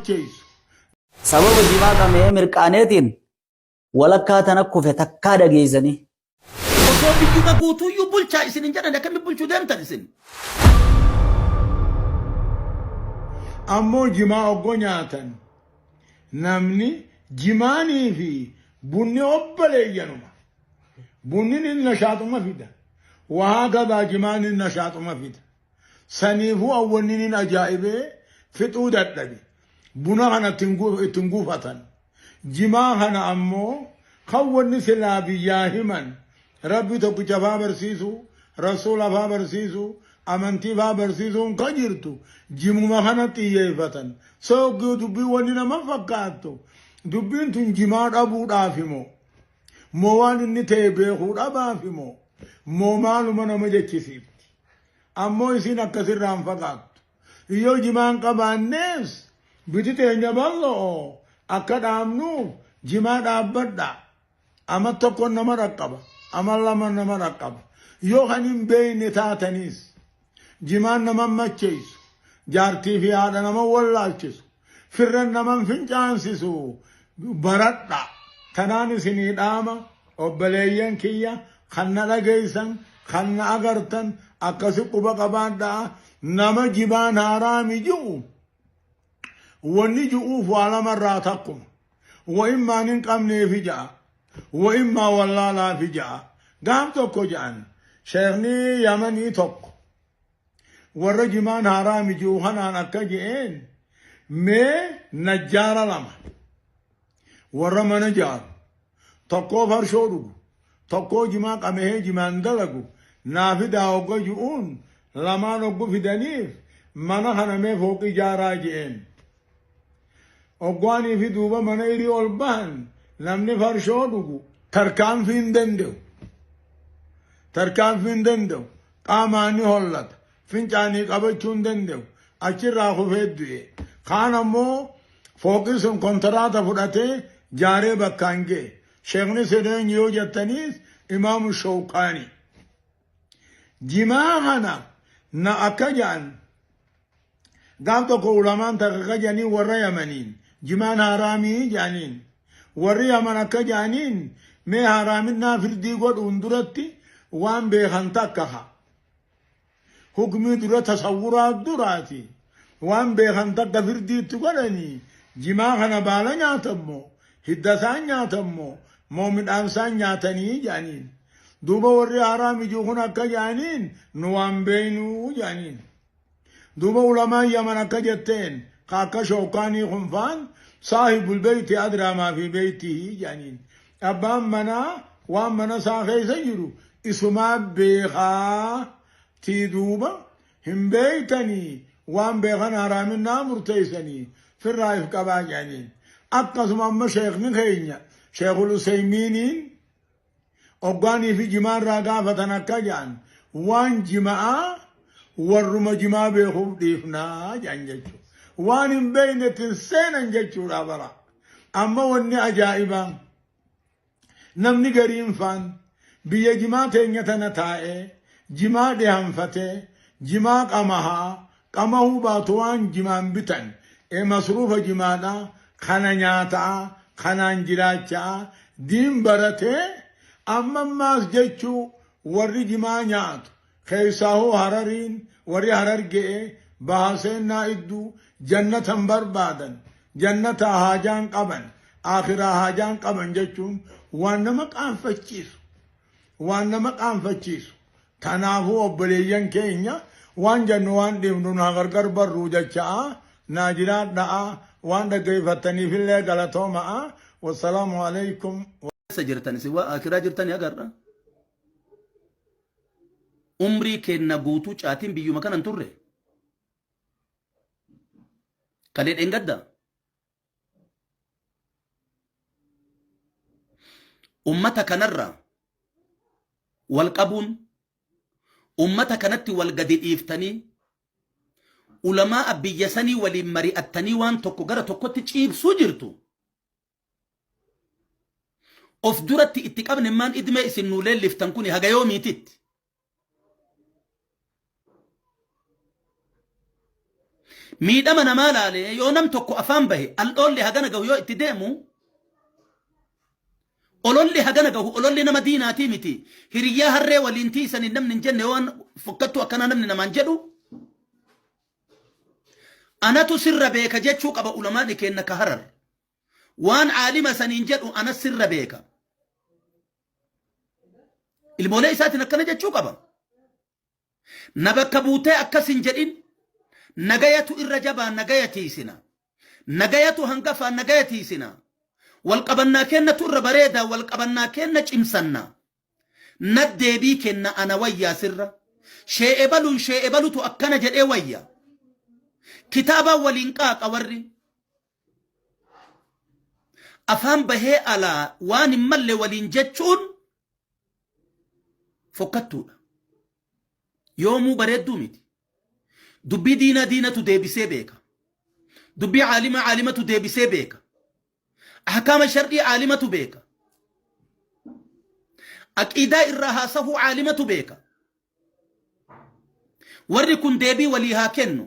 macheessu. Sababa jimaa qama'ee mirqaaneetiin walakkaa tana kufe takkaa dhageessanii. Osoo biyyuma guutuuyyuu bulchaa isin hin jedhan akkamitti bulchuu deemtan isin? Ammoo jimaa oggoo nyaatan namni jimaanii fi bunni obboleeyyanuma. Bunni ni nashaaxuma fida. Wahaa gabaa jimaan ni nashaaxuma fida. Saniifuu awwanni nin ajaa'ibee fixuu dadhabe. Buna kana ittiin guufatan. Jimaa kana ammoo kan wanni silaa biyyaa himan Rabbi tokkicha faa barsiisuu, Rasuula faa barsiisuu, amantii faa barsiisuun ka jirtu jimuma kana xiyyeeffatan. Sooggii dubbii wanni nama fakkaattu dubbiin tun jimaa dhabuudhaafi moo? Moo waan inni ta'e beekuu dhabaafi moo? Moo maaluma nama jechisiifti? Ammoo isiin akkasirraa hin fagaattu. Yoo jimaa hin qabaannees biti teenya bal'oo akka dhaabnuuf jimaa dhaabbadhaa. Ama tokko nama dhaqqaba, ama lama nama dhaqqaba. Yoo kan hin beekne taataniis jimaan nama macheessu, jaartii fi haadha nama wallaalchisu, firran nama fincaansisu baradha. Tanaan isinii dhaama obboleeyyan kiyya kan na dhageessan, kan na agartan akkasi quba qabaadhaa nama jimaan haraami ji'u wanni ji'uuf waa lamarraa takkuma. Wa immaan hin qabneefi ja'a. Wa immaa wallaalaafi ja'a. Gaaf tokko ja'an sheekni Yamanii tokko warra jimaan haraami ji'u kanaan akka je'een mee najjaara lama warra mana jaaru tokkoo farshoo dhugu tokkoo jimaa qamahee jimaan dalagu naa fidaa hogga ji'uun lamaan hoggu fidaniif mana kana mee fooqii jaaraa je'een. Hoggaanii fi duuba mana irii ol bahan namni farshoo dhugu tarkaanfii hin danda'u. Tarkaanfii hin danda'u. Qaamaan ni hollata. Fincaanii qabachuu hin danda'u. Achirraa kufee du'e. Kaan ammoo fooqii sun kontiraata fudhatee jaaree bakkaan ga'e. Sheekni sun eenyu yoo jettaniis Imaamu Shawkaanii. Jimaa kana na akka ja'an gaaf tokko ulamaan takka akka jedhaniin warra Yamaniin jimaan haaraamii jedhaniin. Warri Yaman akka jedhaniin mee haaraaminnaa firdii godhuun duratti waan beekan takka ha. Hukmii dura tasawwuraa duraati. Waan beekan takka firdii itti godhanii jimaa kana baala nyaatan moo hidda isaan nyaatan moo moo midhaan isaan nyaatanii jedhaniin. Duuba warri haraami jiru kun akka jedhaniin nu waan beeynuu jedhaniin. Duuba ulamaan Yaman akka jetteen ka akka shookaanii kun faan saahibul beeyti adraa maa fi beeytihi jedhaniin. Abbaan manaa waan mana isaa keessa jiru isumaa beekaa tii duuba hin beeytanii waan beekan haraaminaa murteessanii firraa if qabaa jedhaniin. Akkasuma amma sheekni keenya sheekul Useymiiniin Oggaanii fi jimaa irraa gaafatan akka jedhan waan jima'aa warruma jimaa beekuuf dhiifnaa jedhan jechuudha. Waan hin beekne ittiin seenan jechuudha bara. Amma wanni ajaa'ibaa namni gariin faan biyya jimaa teenya tana taa'ee jimaa dhihanfatee jimaa qamahaa Qamahuu baatu waan jimaan bitan e masruufa jimaadha kana nyaata'a kanaan jiraacha'a diin baratee amma ammaas jechuu warri jimaa nyaatu keessaahuu harariin warri hararge'e baha seennaa idduu jannatan barbaadan jannataa haajaan qaban aakhiraa haajaan qaban jechuun waan nama qaanfachiisu waan nama qaanfachiisu Tanaafuu obboleeyyan keenya waan jennu waan dhiifnu nu haa gargar barruu jecha'aa naa jiraadha'a waan dhaggeeffattaniifillee galatooma'a wassalaamu alaikum. Eessa jirtan isin waa akiraa jirtani agarra. Umrii keenna guutuu caatiin biyyuma kana hin turre. Kalee dheengadda. Ummata kanarra wal qabuun ummata kanatti wal gadi dhiiftanii ulamaa'a biyya sanii waliin mari'attanii waan tokko gara tokkotti ciibsuu jirtu. Of duratti itti qabne maan idmee isin nuu leelliftan kuni haga yoomiititti. Miidhama namaa laalee yoo nam tokko afaan bahe aldhoolli hagana gahu yoo itti deemu ololli hagana gahu ololli nama diinaatii miti. Hiriyyaa harree waliin tiisanii namni hin jenne waan fokkattuu akkanaa namni namaan jedhu anatu sirra beeka jechuu qaba ulamaan keenna ka Harar. Waan aalima saniin jedhu ana sirra beeka. Ilmoolee isaatiin akkana jechuu qaba. Na bakka buutee akkas hin jedhin nagayatu irra jabaa nagaya tiisina. Nagayatu hangafaa nagaya tiisina. Wal qabannaa kennatu irra bareeda wal qabannaa kenna cimsanna. Na deebii kenna ana wayyaa sirra. Shee'e baluun shee'e balutu akkana jedhee wayya. Kitaabaa waliin qaaqa warri. Afaan bahee alaa waan hin malle waliin jechuun fokkattuudha. Yoomuu bareedduu miti. Dubbii diinaa diinatu deebisee beeka. Dubbii caalimaa caalimatu deebisee beeka. Ahkaama shar'ii caalimatu beeka. Aqiidaa irraa haasahuu caalimatu beeka. Warri kun deebii walii haa kennu.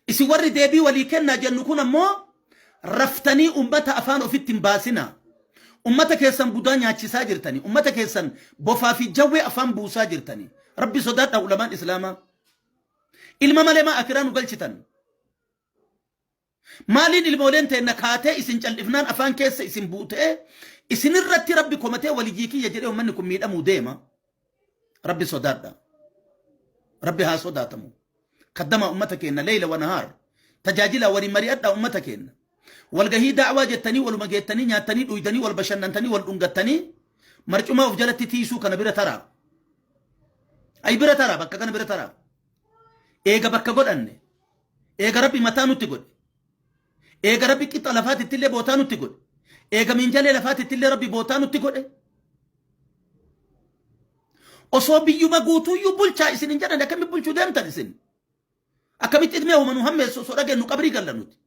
Isin warri deebii walii kennaa jennu kun ammoo raftanii ummata afaan ofitti hin baasinaa. Ummata keessan budaa nyaachisaa jirtanii. Ummata keessan bofaa fi jawwee afaan buusaa jirtanii. Rabbi sodaadhaa ulamaan Islaamaa. Ilma malee maa akiraa nu galchitan? Maaliin ilmooleen teenna kaatee isin cal'ifnaan afaan keessa isin buutee isinirratti Rabbi komatee waliyyii kiyya jedhee ummanni kun miidhamuu deema. Rabbi sodaadha. Rabbi haa sodaatamu. Kaddamaa ummata keenna leeyla wa nahaar. Tajaajilaa waliin mari'adhaa ummata keenna. Walgahii da'waa jettanii waluma geettanii nyaattanii dhuydanii wal bashannantanii wal dhungattanii marcumaa of jalatti tiisuu kana bira taraa. Ay bira taraa bakka kana bira taraa. Eega bakka godhanne. Eega Rabbi mataa nutti godhe. Eega Rabbi qixa lafaatitti illee bootaa nutti godhe. Eega minjalee lafaatitti illee Rabbi bootaa nutti godhe. Osoo biyyuma guutuuyyuu bulchaa isin hin jedhan akkamitti bulchuu deemtan isin? Akkamitti idmee huma nu hammeessu osoo dhageenyu qabrii galla nuti.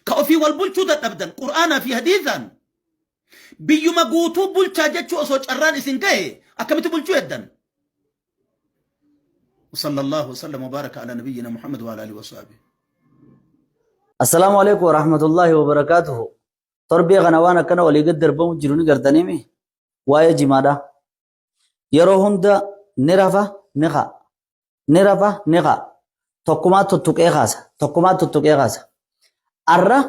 Ka ofii wal bulchuu dadhabdan Qur'aanaa fi hadiisaan biyyuma guutuu bulchaa jechuu osoo carraan isin gahe akkamitti bulchuu heddan? وصلى الله وسلم وبارك على نبينا محمد وعلى اله وصحبه. Assalaamu alaikum warahmatullahi wabarakaatuhu. Torbee kana waan akkana walii gad darbamu jiru ni gartaniimi waa'ee jimaadha. Yeroo hunda ni rafa ni ka'a. Ni rafa ni ka'a. Tokkumaa tuttuqee kaasa. Tokkumaa tuttuqee kaasa. Arra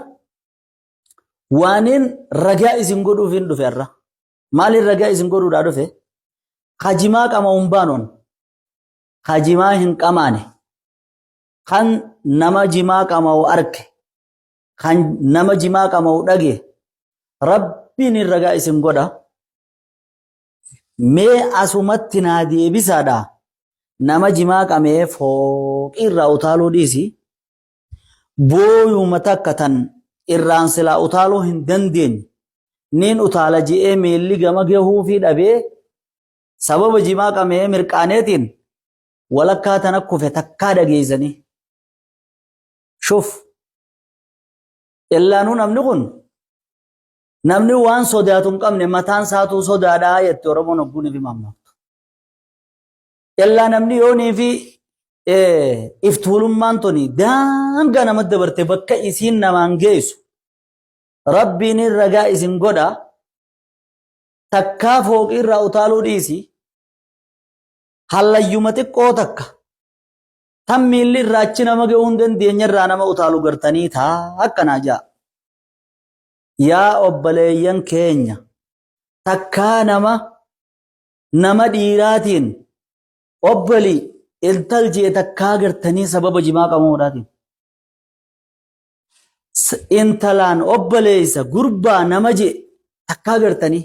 waaniin ragaa isin godhuuf hin dhufe arra. Maaliin ragaa isin godhuudhaa dhufe? Ka jimaa qama'u hin baanoon. Ka jimaa hin qamaane. Kan nama jimaa qama'u arke. Kan nama jimaa qama'u dhage. Rabbiin hin ragaa isin godha. Mee asumatti naa deebisaadha. Nama jimaa qamee fooqii irraa utaaluu dhiisi. Booyuma takka tan irraan silaa utaaluu hin dandeenye. Niin utaala je'ee miilli gama gahuufii dhabee sababa jimaa qamee mirqaaneetiin walakkaa tana kufe takkaa dhageessanii. Shuf. Illaanuu namni kun namni waan sodaatu hin qabne mataan isaatuu sodaadhaa jette Oromoon hogguun fi mammaaktu. Illaa namni yoonii fi iftuulummaan tuni daangaa namatti dabarte bakka isiin namaan geessu Rabbiin ragaa isin godha takkaa fooqii irraa utaaluu dhiisi hallayyuma xiqqoo takka tan miilli irraa achi nama ga'uu hin dandeenye irraa nama utaalu gartanii taa akkanaa ja'a. Yaa obboleeyyan keenya takkaa nama nama dhiiraatiin obboli intal jee takkaa gartanii sababa jimaa qamuudhaatiin. Intalaan obboleessa gurbaa nama jee takkaa gartanii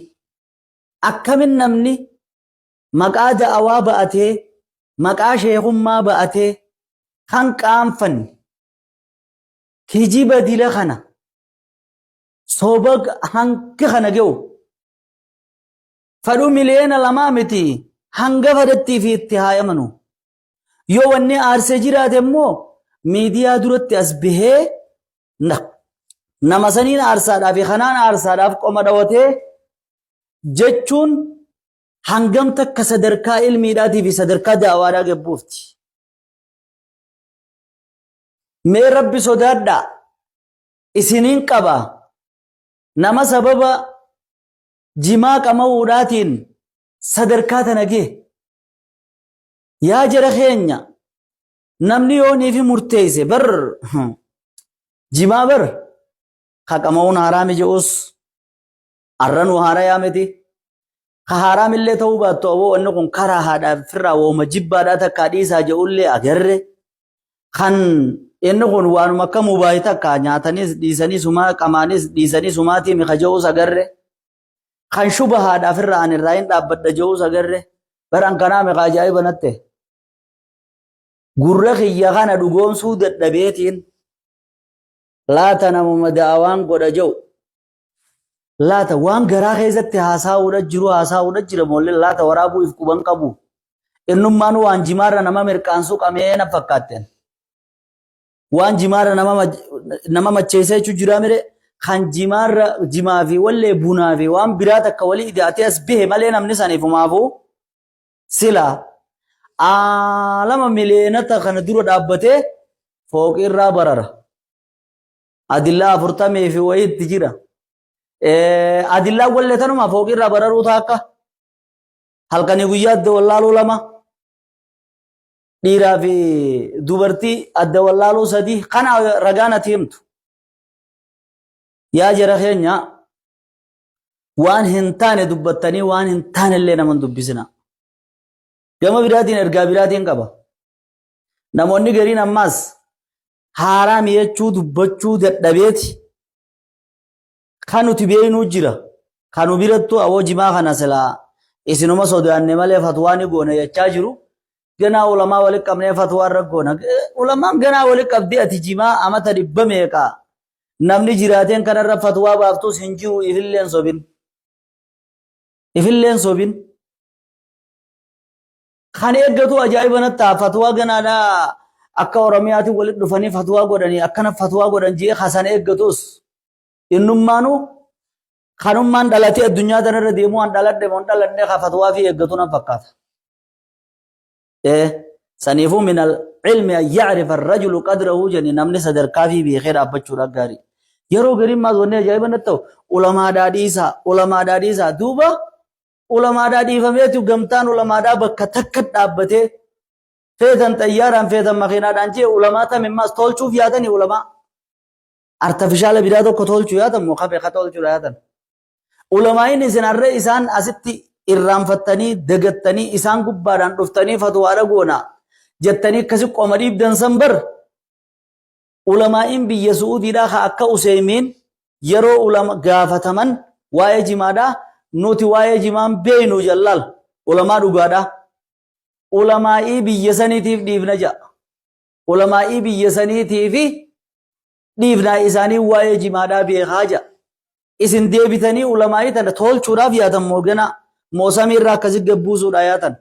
akkamin namni maqaa da'awaa ba'atee maqaa sheekummaa ba'atee kan qaanfanne kijiba dila kana soba hanga kana ga'u fadhu 2 miliyoona miti hanga fadhattii fi itti haa amanu. Yoo wanni aarsee jiraate immoo miidiyaa duratti as bahee nama saniin aarsaadhaaf fi kanaan aarsaadhaaf qoma dhawatee jechuun hangam takka sadarkaa ilmiidhaatii fi sadarkaa da'awaadhaa gabbuufti. Mee Rabbi sodaadhaa. Isiniin qaba. Nama sababa jimaa qama'uudhaatiin sadarkaa tana gahe. Yaa jara keenya namni yooniifi murteesse bar jimaa bar ka qama'uun haraami je'us arranuu haarayaa miti. Ka haaraamillee ta'uu baattu aboo wanni kun karaa haadhaa firraa wooma jibbaadhaa takkaa dhiisaa je'ullee agarre. Kan inni kun waanuma akka mubaayi takka nyaataniis dhiisanii sumaa qamaanis dhiisanii sumaatii mika je'us agarre. Kan shubahaadhaaf irraa ani irraa hin dhaabbadha je'us agarre. Baran kanaa meeqa ajaa'iba natte. Gurra kiyya kana dhugoomsuu dadhabeetiin laata namuma da'awaan godha je'u. Laata waan garaa keessatti haasaa'uudha jiru haasaa'uudha jira moollee laata waraabuu if quban qabu. Innummaan waan jimaarra nama mirqaansuu qamee na fakkaatteen. Waan jimaarra nama macheessa jechuun jiraa mire kan jimaarra jimaa fi wallee bunaa fi waan biraa takka walii idaatee as bahe malee namni saniifumaafuu sila aalama mileenata kana dura dhaabbatee fooqirraa barara. Adillaa afurtamii fi wayiitti jira. Adillaan wallee tanuma fooqirraa bararuu taakka. Halkanii guyyaa adda wallaaluu lama. Dhiiraa fi dubartii adda wallaaluu sadii. Kana ragaan ati himtu. Yaa jara keenya waan hin taane dubbattanii waan hin taane illee nama hin dubbisina. Gama biraatiin ergaa biraatiin qaba. Namoonni gariin ammaas haaraami jechuu dubbachuu dadhabeeti kan nuti beeknuu jira. Kan nu birattuu awoo jimaa kana silaa isinuma sodaanne malee fatwaa ni goona jechaa jiru. Ganaa ulamaa walitti qabnee fatwaa irra goona. Ulamaan ganaa walitti qabdee ati jimaa amata dhibba meeqa namni jiraateen kanarra fatwaa baaftus hin jiru ifilleen sobin. Ifilleen sobin. Kan eeggatu ajaa'iba natti ta'a. Fatwaa ganaadhaa akka Oromiyaatti walitti dhufanii fatwaa godhanii akkana fatwaa godhan jee hasan eeggatus innummaanuu kanummaan dhalatee addunyaa tanarra deemuu an dhaladhe moo hin dhaladhe ka fatwaa fi eeggatu nan fakkaata. Saniifuu min al-ilmi an ya'rifa ar-rajulu qadrahu jedhani namni sadarkaa fi beekee dhaabbachuudha gaarii. Yeroo gariin maas wanni ajaa'iba natti ta'u ulamaadhaa dhiisaa ulamaadhaa dhiisaa duuba ulamaadhaa dhiifameetu gamtaan ulamaadhaa bakka takka dhaabbatee feetan xayyaaraan feetan makiinaadhaan jee ulamaa tamimmaas tolchuuf yaatanii ulamaa artafishaala biraa tokko tolchuu yaatan moo kafe ka tolchuudha yaatan. Ulamaa'iin isin har'a isaan asitti irraanfattanii dagattanii isaan gubbaadhaan dhuftanii fatwaadha goona jettanii akkasi qoma dhiibdan san bar ulamaa'iin biyya Su'uudiidhaa ka akka Useymiin yeroo ulama gaafataman waa'ee jimaadhaa nuti waa'ee jimaan beeynu jallaal ulamaa dhugaadhaa ulamaa'ii biyya saniitiif dhiifna ja'a ulamaa'ii biyya saniitiif dhiifnaa isaanii waa'ee jimaadhaa beekaa ja'a isin deebitanii ulamaa'ii tana tolchuudhaaf yaatan moo gana moo samiirraa akkasi gabbuusuudha yaatan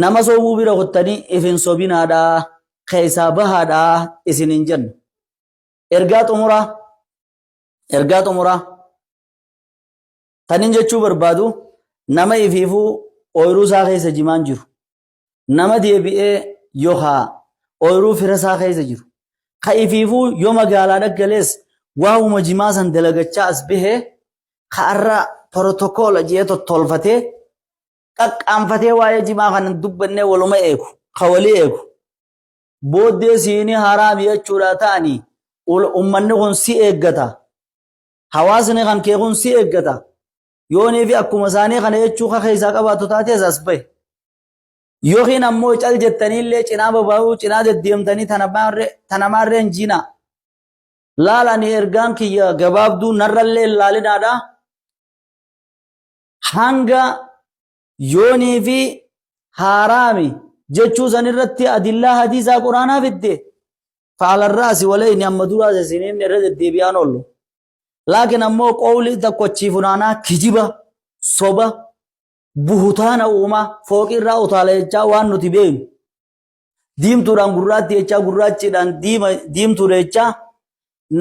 Nama sobuu bira kuttanii if hin sobinaadhaa keessaa bahaadhaa isin hin jennu. Ergaa xumuraa ergaa xumuraa tanin jechuu barbaadu nama ifiifuu ooyiruu isaa keessa jimaan jiru. Nama deebi'ee yookaa ooyiruu fira isaa keessa jiru. Ka ifiifuu yoo magaalaa dhaggalees waa'uma jimaa san dalagachaa as bahee ka arra porotokoola jee tottolfatee qaqqaanfatee waa'ee jimaa kan hin dubbannee waluma eegu ka walii eegu booddee siinii haraami jechuudha ta'anii ummanni kun si eeggata hawaasni kan kee kun si eeggata yoonii fi akkuma isaanii kana jechuu ka keessaa qabaattu taates as bahe yookiin ammoo cal jettanii illee cinaa babaa'uu cinaa deddeemtanii tanamaarree hin jiinaa laal ani ergaan kiyya gabaabduu narrallee hin laalinaadha hanga yoonii fi haaraami jechuu san irratti adillaa hadiisaa quraanaa fidde faalarraasi walayni amma duraas isiniin irra deddeebi'aan oollu. Laakiin ammoo qowlii tokko achii funaanaa kijiba soba buhutaana uumaa fooqii irraa utaala jechaa waan nuti beeknu. Diimtuudhaan gurraatti jechaa gurraachiidhaan diimtuudha jechaa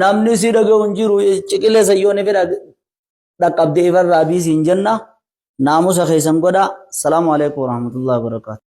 namni si dhaga'u hin jiru ciqilee sayyoon fedha dhaqqabde ifarraa biisiin jenna naamusa keessan godha. Salaamu alaikum warahmatullahi wabarakatuh.